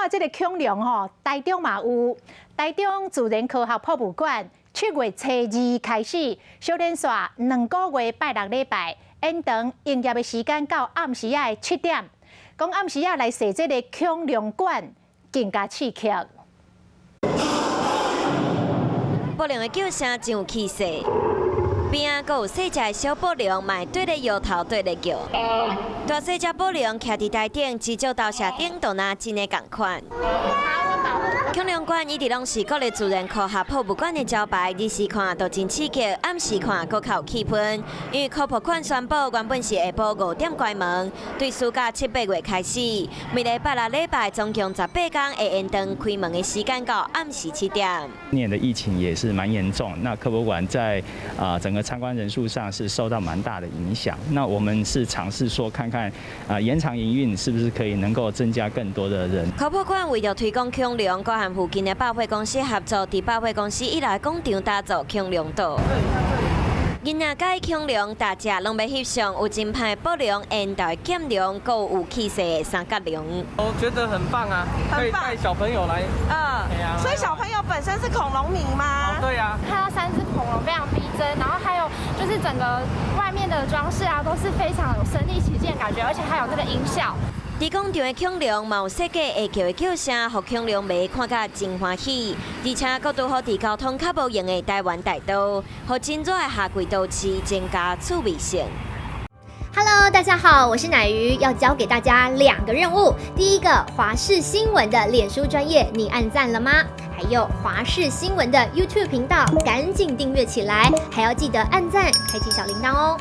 這个恐龍吼，台中嘛有，台中自然科學博物館7月初2開始，小連續2個月拜六禮拜延長營業的時間到暗時仔的7點。講暗時仔來踅這个恐龍館更加刺激。暴龍的叫聲真有氣勢，邊仔閣有細隻的小暴龍，嘛會綴咧搖頭，綴咧叫。大細隻暴龍徛佇台頂，至少投射頂都若真的仝款。恐龍館一直攏是國立自然科學博物館的招牌，日時看都真刺激，暗時看閣較有氣氛。因為科博館宣布，原本是下晡5點關門，對暑假七八月開始，每禮拜六禮拜總共18工會延長開門的時間到暗時7點。今年的疫情也是蠻嚴重，那科博館在整個參觀人數上是受到蠻大的影響。那我們是嘗試說看看延長營運是不是可以能夠增加更多的人。科博館為著推廣恐龍，閣和附近的百貨公司合作，佇百貨公司一樓廣場打造恐龍島。囡仔佮恐龍大隻攏欲翕相，有真歹暴龍、緣投劍龍，閣有氣勢的三角龍。我覺得很棒啊，可以帶小朋友來。嗯，所以小朋友本身是恐龍迷嗎？對啊。看到三隻恐龍非常逼真，然後還有就是整個外面的裝飾啊，都是非常有身臨其境的感覺，而且還有那個音效。佇廣場的恐龍嘛有設計會叫的叫聲，予恐龍迷看甲真歡喜。而且閣拄好佇交通較無閒的台灣大道，予真熱的夏季都市增加趣味性。 Hello，大家好，我是乃瑜，要教給大家兩個任務。第一個，華視新聞的臉書專頁，你按讚了嗎？還有華視新聞的 YouTube 頻道，趕緊訂閱起來，還要記得按讚，開啟小鈴鐺哦。